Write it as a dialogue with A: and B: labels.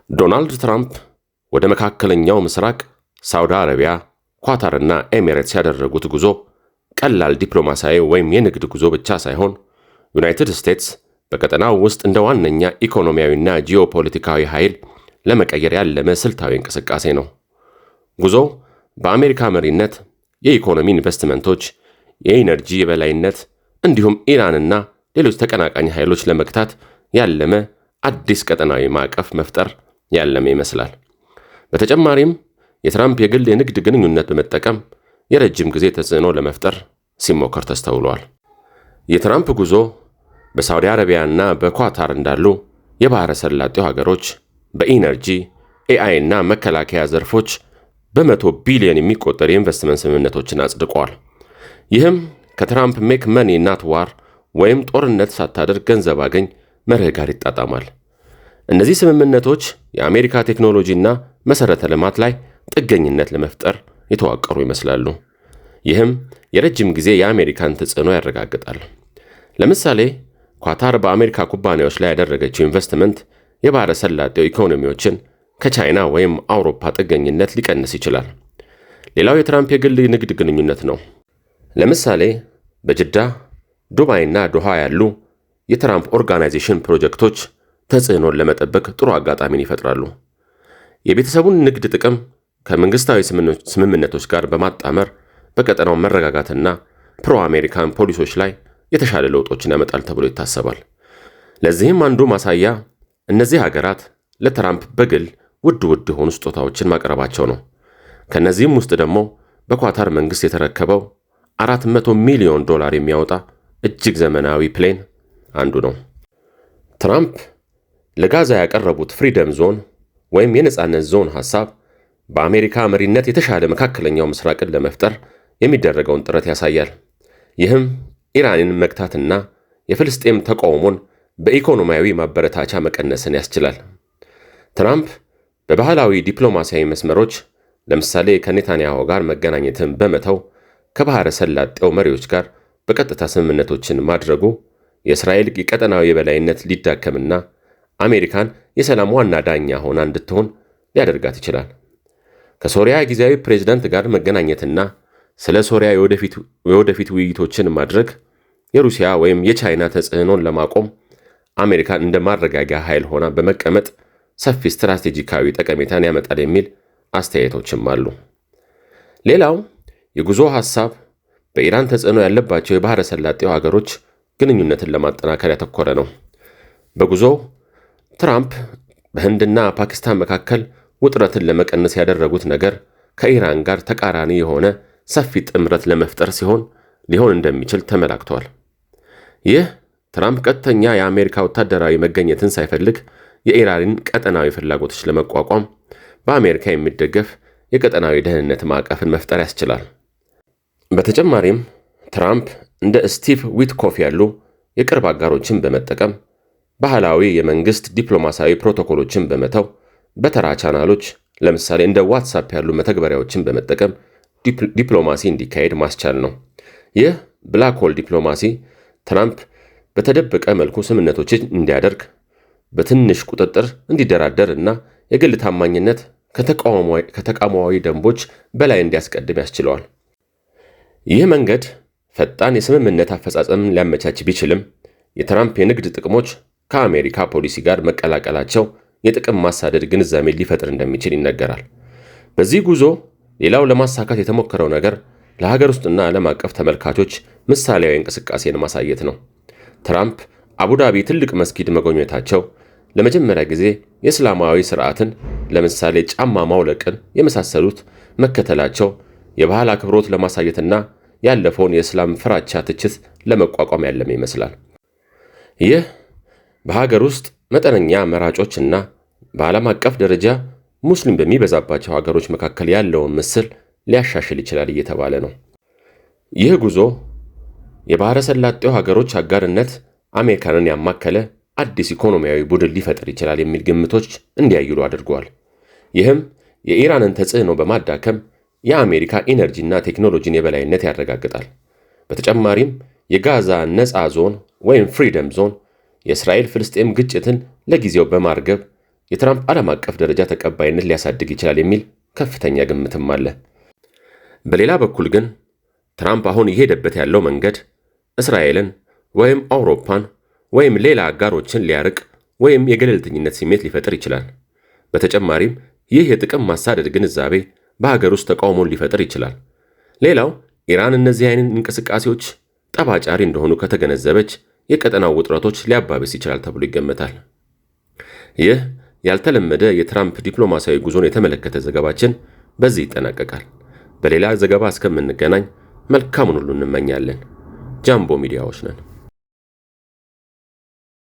A: ዶናልድ ትራምፕ ወደ መካከለኛው ምስራቅ፣ ሳውዲ አረቢያ፣ ኳታርና ኤሚሬትስ ያደረጉት ጉዞ ቀላል ዲፕሎማሲያዊ ወይም የንግድ ጉዞ ብቻ ሳይሆን ዩናይትድ ስቴትስ በቀጠናው ውስጥ እንደ ዋነኛ ኢኮኖሚያዊና ጂኦፖለቲካዊ ኃይል ለመቀየር ያለመ ስልታዊ እንቅስቃሴ ነው። ጉዞው በአሜሪካ መሪነት የኢኮኖሚ ኢንቨስትመንቶች፣ የኢነርጂ የበላይነት እንዲሁም ኢራንና ሌሎች ተቀናቃኝ ኃይሎች ለመግታት ያለመ አዲስ ቀጠናዊ ማዕቀፍ መፍጠር ያለመ ይመስላል። በተጨማሪም የትራምፕ የግል የንግድ ግንኙነት በመጠቀም የረጅም ጊዜ ተጽዕኖ ለመፍጠር ሲሞከር ተስተውሏል። የትራምፕ ጉዞ በሳውዲ አረቢያና በኳታር እንዳሉ የባሕረ ሰላጤው ሀገሮች በኢነርጂ፣ AI እና መከላከያ ዘርፎች በ100 ቢሊዮን የሚቆጠር የኢንቨስትመንት ስምምነቶችን አጽድቀዋል። ይህም ከትራምፕ "make money, not war" ወይም ጦርነት ሳታደርግ ገንዘብ አገኝ መርህ ጋር ይጣጣማል። እነዚህ ስምምነቶች የአሜሪካ ቴክኖሎጂና መሠረተ ልማት ላይ ጥገኝነት ለመፍጠር የተዋቀሩ ይመስላሉ። ይህም የረጅም ጊዜ የአሜሪካን ተጽዕኖ ያረጋግጣል። ለምሳሌ ኳታር በአሜሪካ ኩባንያዎች ላይ ያደረገችው ኢንቨስትመንት የባሕረ ሰላጤው ኢኮኖሚዎችን ከቻይና ወይም አውሮፓ ጥገኝነት ሊቀንስ ይችላል። ሌላው የትራምፕ የግል ንግድ ግንኙነት ነው። ለምሳሌ በጅዳ፣ ዱባይና ዶሃ ያሉ የትራምፕ Organization ፕሮጀክቶች ተጽዕኖን ለመጠበቅ ጥሩ አጋጣሚን ይፈጥራሉ። የቤተሰቡን ንግድ ጥቅም ከመንግስታዊ ስምምነቶች ጋር በማጣመር በቀጠናው መረጋጋትና pro አሜሪካን ፖሊሲዎች ላይ የተሻለ ለውጦችን ያመጣል ተብሎ ይታሰባል። ለዚህም አንዱ ማሳያ እነዚህ ሀገራት ለትራምፕ በግል ውድ ውድ የሆኑ ስጦታዎችን ማቅረባቸው ነው። ከእነዚህም ውስጥ ደግሞ በኳታር መንግስት የተረከበው 400 ሚሊዮን ዶላር የሚያወጣ እጅግ ዘመናዊ plane አንዱ ነው። ትራምፕ ለጋዛ ያቀረቡት freedom zone ወይም የነፃነት ዞን ሐሳብ በአሜሪካ መሪነት የተሻለ መካከለኛው ምስራቅን ለመፍጠር የሚደረገውን ጥረት ያሳያል። ይህም ኢራንን መግታትና የፍልስጤም ተቃውሞን በኢኮኖሚያዊ ማበረታቻ መቀነስን ያስችላል። ትራምፕ በባህላዊ ዲፕሎማሲያዊ መስመሮች፣ ለምሳሌ ከኔታንያሁ ጋር መገናኘትን በመተው ከባሕረ ሰላጤው መሪዎች ጋር በቀጥታ ስምምነቶችን ማድረጉ የእስራኤል የቀጠናዊ የበላይነት ሊዳከምና አሜሪካን የሰላም ዋና ዳኛ ሆና እንድትሆን ሊያደርጋት ይችላል። ከሶሪያ ጊዜያዊ ፕሬዝዳንት ጋር መገናኘትና ስለ ሶሪያ የወደፊት ውይይቶችን ማድረግ የሩሲያ ወይም የቻይና ተጽዕኖን ለማቆም አሜሪካን እንደ ማረጋጊያ ኃይል ሆና በመቀመጥ ሰፊ ስትራቴጂካዊ ጠቀሜታን ያመጣል የሚል አስተያየቶችም አሉ። ሌላው የጉዞ ሐሳብ በኢራን ተጽዕኖ ያለባቸው የባሕረ ሰላጤው ሀገሮች ግንኙነትን ለማጠናከር ያተኮረ ነው። በጉዞው ትራምፕ በህንድና ፓኪስታን መካከል ውጥረትን ለመቀነስ ያደረጉት ነገር ከኢራን ጋር ተቃራኒ የሆነ ሰፊ ጥምረት ለመፍጠር ሲሆን ሊሆን እንደሚችል ተመላክቷል። ይህ ትራምፕ ቀጥተኛ የአሜሪካ ወታደራዊ መገኘትን ሳይፈልግ የኢራንን ቀጠናዊ ፍላጎቶች ለመቋቋም በአሜሪካ የሚደገፍ የቀጠናዊ ደህንነት ማዕቀፍን መፍጠር ያስችላል። በተጨማሪም ትራምፕ እንደ ስቲቭ ዊትኮፍ ያሉ የቅርብ አጋሮችን በመጠቀም ባህላዊ የመንግስት ዲፕሎማሲያዊ ፕሮቶኮሎችን በመተው በተራ ቻናሎች፣ ለምሳሌ እንደ ዋትሳፕ ያሉ መተግበሪያዎችን በመጠቀም ዲፕሎማሲ እንዲካሄድ ማስቻል ነው። ይህ black hole ዲፕሎማሲ ትራምፕ በተደበቀ መልኩ ስምምነቶችን እንዲያደርግ፣ በትንሽ ቁጥጥር እንዲደራደር እና የግል ታማኝነት ከተቋማዊ ደንቦች በላይ እንዲያስቀድም ያስችለዋል። ይህ መንገድ ፈጣን የስምምነት አፈጻጸምን ሊያመቻች ቢችልም የትራምፕ የንግድ ጥቅሞች ከአሜሪካ ፖሊሲ ጋር መቀላቀላቸው የጥቅም ማሳደድ ግንዛቤ ሊፈጥር እንደሚችል ይነገራል። በዚህ ጉዞ ሌላው ለማሳካት የተሞከረው ነገር ለሀገር ውስጥና ዓለም አቀፍ ተመልካቾች ምሳሌያዊ እንቅስቃሴን ማሳየት ነው። ትራምፕ አቡዳቢ ትልቅ መስጊድ መጎብኘታቸው ለመጀመሪያ ጊዜ የእስላማዊ ስርዓትን፣ ለምሳሌ ጫማ ማውለቅን የመሳሰሉት መከተላቸው የባህል አክብሮት ለማሳየትና ያለፈውን የእስላም ፍራቻ ትችት ለመቋቋም ያለመ ይመስላል። ይህ በሀገር ውስጥ መጠነኛ መራጮች እና በዓለም አቀፍ ደረጃ ሙስሊም በሚበዛባቸው ሀገሮች መካከል ያለውን ምስል ሊያሻሽል ይችላል እየተባለ ነው። ይህ ጉዞ የባሕረ ሰላጤው ሀገሮች አጋርነት አሜሪካንን ያማከለ አዲስ ኢኮኖሚያዊ ቡድን ሊፈጥር ይችላል የሚል ግምቶች እንዲያይሉ አድርገዋል። ይህም የኢራንን ተጽዕኖ በማዳከም የአሜሪካ ኢነርጂና ቴክኖሎጂን የበላይነት ያረጋግጣል። በተጨማሪም የጋዛ ነፃ ዞን ወይም freedom zone የእስራኤል ፍልስጤም ግጭትን ለጊዜው በማርገብ የትራምፕ ዓለም አቀፍ ደረጃ ተቀባይነት ሊያሳድግ ይችላል የሚል ከፍተኛ ግምትም አለ። በሌላ በኩል ግን ትራምፕ አሁን እየሄደበት ያለው መንገድ እስራኤልን ወይም አውሮፓን ወይም ሌላ አጋሮችን ሊያርቅ ወይም የገለልተኝነት ስሜት ሊፈጥር ይችላል። በተጨማሪም ይህ የጥቅም ማሳደድ ግንዛቤ በሀገር ውስጥ ተቃውሞን ሊፈጥር ይችላል። ሌላው ኢራን እነዚህ አይነት እንቅስቃሴዎች ጠባጫሪ እንደሆኑ ከተገነዘበች የቀጠናው ውጥረቶች ሊያባብስ ይችላል ተብሎ ይገመታል። ይህ ያልተለመደ የትራምፕ ዲፕሎማሲያዊ ጉዞን የተመለከተ ዘገባችን በዚህ ይጠናቀቃል። በሌላ ዘገባ እስከምንገናኝ መልካሙን ሁሉ እንመኛለን። ጃምቦ ሚዲያዎች ነን።